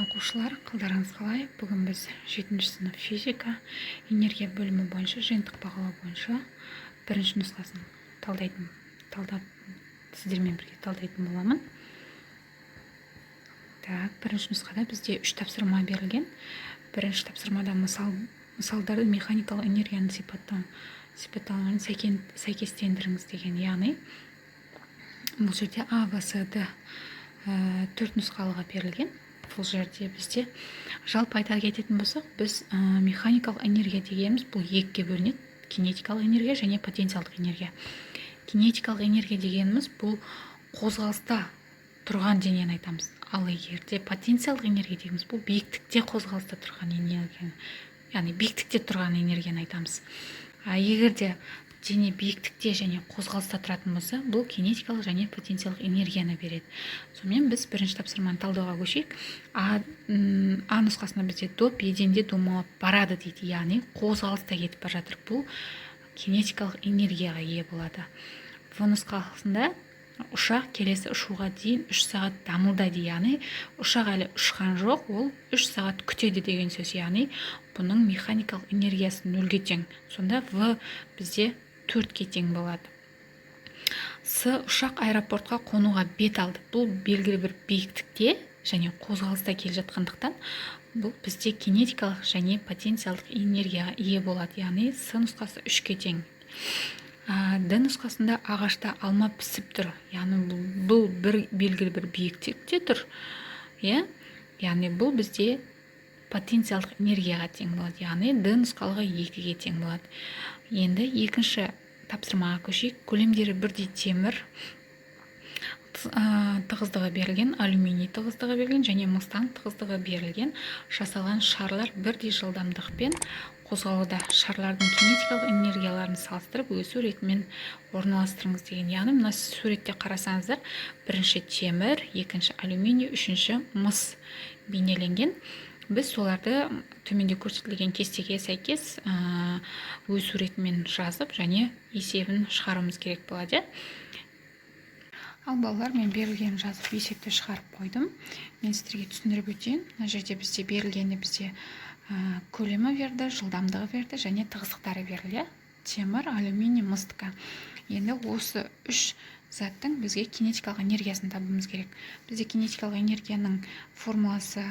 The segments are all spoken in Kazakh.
Оқушылар, қалдарыңыз қалай? Бүгін біз жетінші сынып физика, энергия бөлімі бойынша жиынтық бағалау бойынша бірінші нұсқасын талдайтын, талдап, сіздермен бірге талдайтын боламын. Так, бірінші нұсқада бізде үш тапсырма берілген. Бірінші тапсырмада мысалдарды механикалық энергияны сипаттауын сәйкестендіріңіз деген. Яғни бұл жерде А, В, С, Д төрт нұсқалығы берілген. Бұл жерде бізде жалпы айта кететін болсақ, біз механикалық энергия дегеніміз бұл екіге бөлінеді: кинетикалық энергия және потенциалдық энергия. Кинетикалық энергия дегеніміз бұл қозғалыста тұрған денені айтамыз. Ал егер де потенциалдық энергия дегеніміз бұл биіктікте қозғалыста тұрған энергияны, яғни биіктікте тұрған энергияны айтамыз. А егер де дене биіктікте және қозғалыста тұратын болса, бұл кинетикалық және потенциалдық энергияны береді. Сонымен, біз бірінші тапсырманы талдауға көшейік. А нұсқасында бізде доп еденде домалап барады дейді, яғни қозғалыста кетіп бара жатыр, бұл кинетикалық энергияға ие болады. В нұсқасында ұшақ келесі ұшуға дейін 3 сағат дамылдайды, яғни ұшақ әлі ұшқан жоқ, ол 3 сағат күтеді деген сөз, яғни бұның механикалық энергиясы нөлге тең. Сонда В бізде төртке тең болады. С: ұшақ аэропортқа қонуға бет алды. Бұл белгілі бір биіктікте және қозғалыста келе жатқандықтан, бұл бізде кинетикалық және потенциалдық энергияға ие болады, яғни С нұсқасы үшке тең. Д нұсқасында ағашта алма пісіп тұр, яғни бұл бір белгілі бір биіктікте тұр, иә, яғни бұл бізде потенциалдық энергияға тең болады, яғни Д нұсқалығы екіге тең болады. Енді екінші тапсырмаға көшейік. Көлемдері бірдей темір тығыздығы берілген, алюминий тығыздығы берілген және мыстан тығыздығы берілген жасалған шарлар бірдей жылдамдықпен қозғалуда. Шарлардың кинетикалық энергияларын салыстырып, өсу ретімен орналастырыңыз деген. Яғни мына суретте қарасаңыздар, бірінші темір, екінші алюминий, үшінші мыс бейнеленген. Біз соларды төменде көрсетілген кестеге сәйкес өсу ретімен жазып және есебін шығаруымыз керек болады, иә. Ал, балалар, мен берілгенін жазып, есепті шығарып қойдым. Мен сіздерге түсіндіріп өтейін. Мына жерде бізде берілгені, бізде көлемі берді, жылдамдығы берді және тығыздықтары берілді, иә, темір, алюминий, мыстікі. Енді осы үш заттың бізге кинетикалық энергиясын табуымыз керек. Бізде кинетикалық энергияның формуласы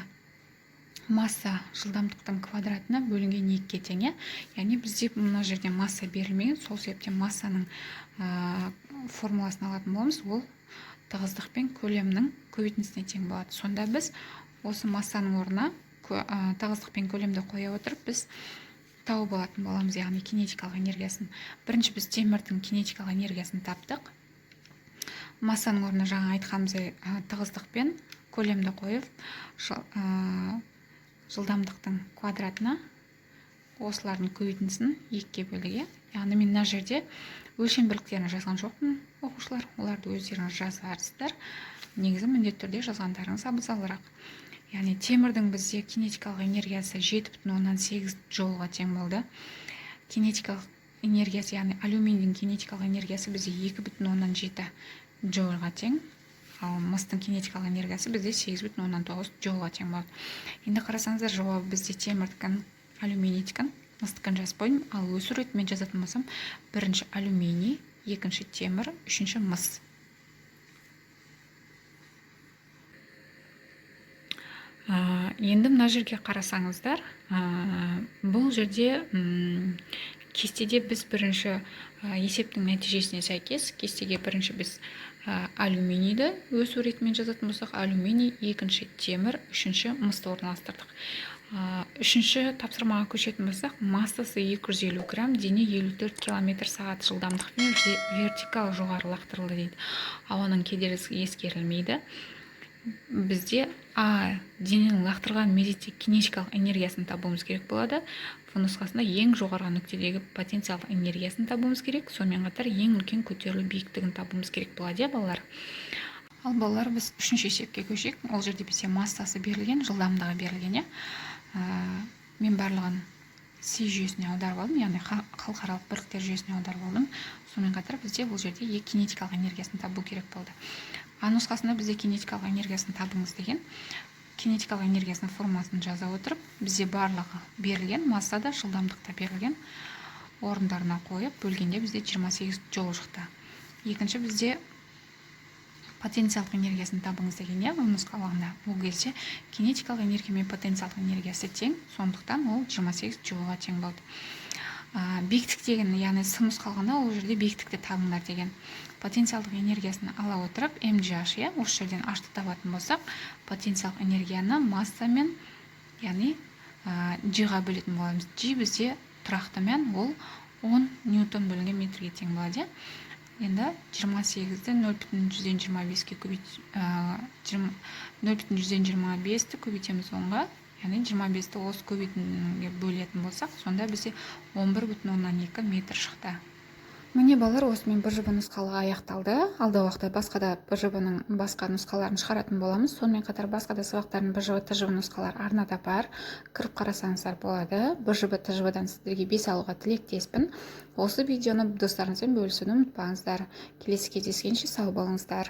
масса жылдамдықтың квадратына бөлінген екіге тең, иә. Яғни бізде мына жерде масса берілмеген, сол себептен массаның формуласын алатын боламыз. Ол тығыздық пен көлемнің көбейтіндісіне тең болады. Сонда біз осы массаның орнына тығыздық пен көлемді қоя отырып, біз тауып алатын боламыз, яғни кинетикалық энергиясын. Бірінші біз темірдің кинетикалық энергиясын таптық. Массаның орнына жаңа айтқанымыздай тығыздық пен көлемді қойып, жылдамдықтың квадратына осылардың көбейтіндісін екіге бөлдік, иә. Яғни мен мына жерде өлшем бірліктерін жазған жоқпын, оқушылар, оларды өздеріңіз жазарсыздар. Негізі міндетті түрде жазғандарыңыз абзалырақ. Яғни темірдің бізде кинетикалық энергиясы 7,8 джоулға тең болды. Кинетикалық энергиясы, яғни алюминийдің кинетикалық энергиясы бізде 2,7 джоульға тең, ал мыстың кинетикалық энергиясы бізде 8,9 джоулға тең болады. Енді қарасаңыздар, жауабы бізде темірдікін, алюминийдікін, мыстікін жазып қойдым. Ал өсу ретімен жазатын болсам, бірінші алюминий, екінші темір, үшінші мыс. Енді мына жерге қарасаңыздар, бұл жерде кестеде біз бірінші есептің нәтижесіне сәйкес кестеге бірінші біз алюминийді өсу ретімен жазатын болсақ, алюминий, екінші темір, үшінші мысты орналастырдық. Үшінші тапсырмаға көшетін болсақ, массасы 250 грамм дене 54 километр сағат жылдамдықпен вертикал жоғары лақтырылды дейді. Ауаның кедергісі ескерілмейді. Бізде А: дененің лақтырылған мезетте кинетикалық энергиясын табуымыз керек болады. В нұсқасында ең жоғарғы нүктедегі потенциалдық энергиясын табуымыз керек, сонымен қатар ең үлкен көтерілу биіктігін табуымыз керек болады, иә, балалар. Ал, балалар, біз үшінші есепке көшейік. Ол жерде бізде массасы берілген, жылдамдығы берілген, иә. Мен барлығын СИ жүйесіне аударып алдым, яғни халықаралық бірліктер жүйесіне аударып алдым. Сонымен қатар бізде бұл жерде кинетикалық энергиясын табу керек болды. А нұсқасында бізде кинетикалық энергиясын табыңыз деген. Кинетикалық энергиясының формуласын жаза отырып, бізде барлығы берілген, масса да, жылдамдық та берілген, орындарына қойып бөлгенде, бізде 28 джоул шықты. Екінші, бізде потенциалдық энергиясын табыңыз деген, иә, нұсқалығында. Ол кезде кинетикалық энергия мен потенциалдық энергиясы тең, сондықтан ол 28 джоулға тең болды. Биіктік деген, яғни с нұсқалығында, ол жерде биіктікті табыңдар деген. Потенциалдық энергиясын ала отырып, mgh, иә, осы жерден h-ты табатын болсақ, потенциалдық энергияны массамен, яғни g-ға бөлетін боламыз. G бізде тұрақты мән, ол 10 ньютон бөлінген метрге тең болады, иә. Енді 28-ді 0,25-ке көбейт, 0,25-ті көбейтеміз 10-ға, яғни 25-ті осы көбейтінге бөлетін болсақ, сонда бізде 11,2 метр шықты. Міне, балалар, осымен БЖБ нұсқалығы аяқталды. Алдағы уақытта басқа да БЖБ-ның басқа нұсқаларын шығаратын боламыз. Сонымен қатар басқа да сабақтардың БЖБ, ТЖБ нұсқалары арнада бар, кіріп қарасаңыздар болады. БЖБ, ТЖБ-дан сіздерге 5 алуға тілектеспін. Осы видеоны достарыңызбен бөлісуді ұмытпаңыздар. Келесі кездескенше сау болыңыздар.